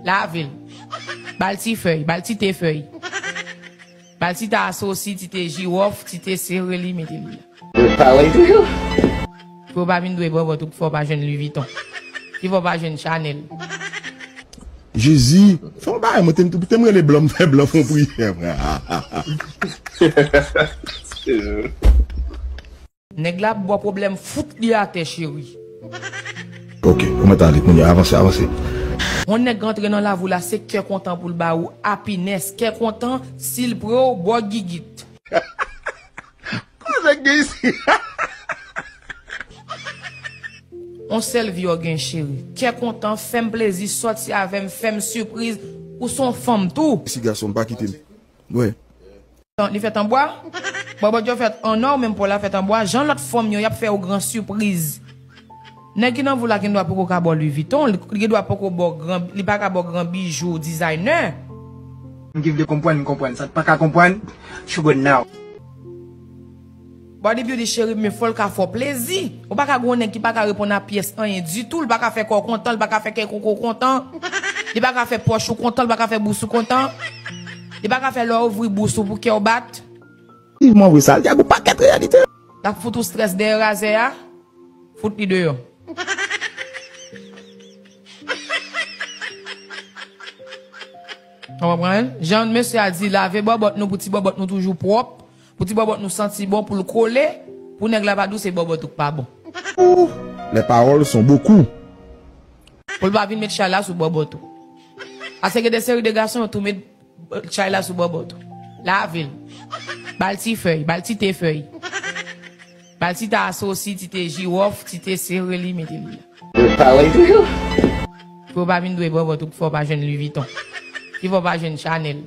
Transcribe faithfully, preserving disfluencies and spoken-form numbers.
Lave l. Ba l ti fèy, ba l ti te fèy. Ba l ti te asosi, ti te jiwòf, ti te sere li, mete li la. Yo pale toujou. Pou yo pa vin dwe bòbòt ou k fè w pa jwenn Louis Vuitton. Ki fè w pa jwenn Chanel. Jezi, fè yon bagay, mwen te m te m rele blan, m fè blan fè yon priyè, frè. Nèg la ap bò pwoblèm fout li atè, cheri. Ok, ou mèt ale kounye a, avanse, avanse. Yon nèg rantre nan lavi w la, se kè kontan pou l ba ou, happiness, kè kontan, si l pre w, bò gigit. Koze k gen isi? On sèl vi w gen, cheri. Kè kontan, fè m plezi, sòti avè m, fè m sipriz. Ou se yon fanm tou. Si gason, pa kite m. Wi. Li fèt an bwa? Bòbòt yo fèt an nò, menm pa w la fèt an bwa. Jan lòt fanm yo, y ap fè yo gran sipriz. Nèg ki nan vi w la gen dwa poko ka ba w Louis Vuitton, li gen dwa poko ba w gran, li pa ka ba w gran bijou designer. M ki vle konprann, m konprann. Sa k pa ka konprann, sugar now. Body beauty cheri, men fò l ka fè w plezi. Ou pa ka gen yon nèg ki pa ka reponn a pyès anyen ditou. Li pa ka fè kò w kontan, li pa ka fè kè koko w kontan. Li pa ka fè pòch ou kontan, li pa ka fè bous ou kontan. Li pa ka fè lè w ouvri bous ou pou kè w bat. Li move sa, l gen yon pakèt reyalite. L ap fout ou strès dèyè razè a. Fout li deyò. Ou konprann? Jan mesye a di, lave bòbòt nou pou ti bòbòt nou toujou pwòp, pou ti bòbòt nou santi bon, pou l kole, pou nèg la pa di w se bòbòt ou k pa bon. Ouh, les paroles sont beaucoup. Pou l pa vin met chay la sou bòbòt ou. Paske gen de seri de gason yo tou met chay la sou bòbòt ou. Lave l. Ba l ti fèy, ba l ti te fèy. Ba l ti te asosi, ti te jiwòf, ti te sere li, mete li la. Yo pale toujou. Pou yo pa vin dwe bòbòt ou k fè w pa jwenn Louis Vuitton. Ki fè w pa jwenn Chanel.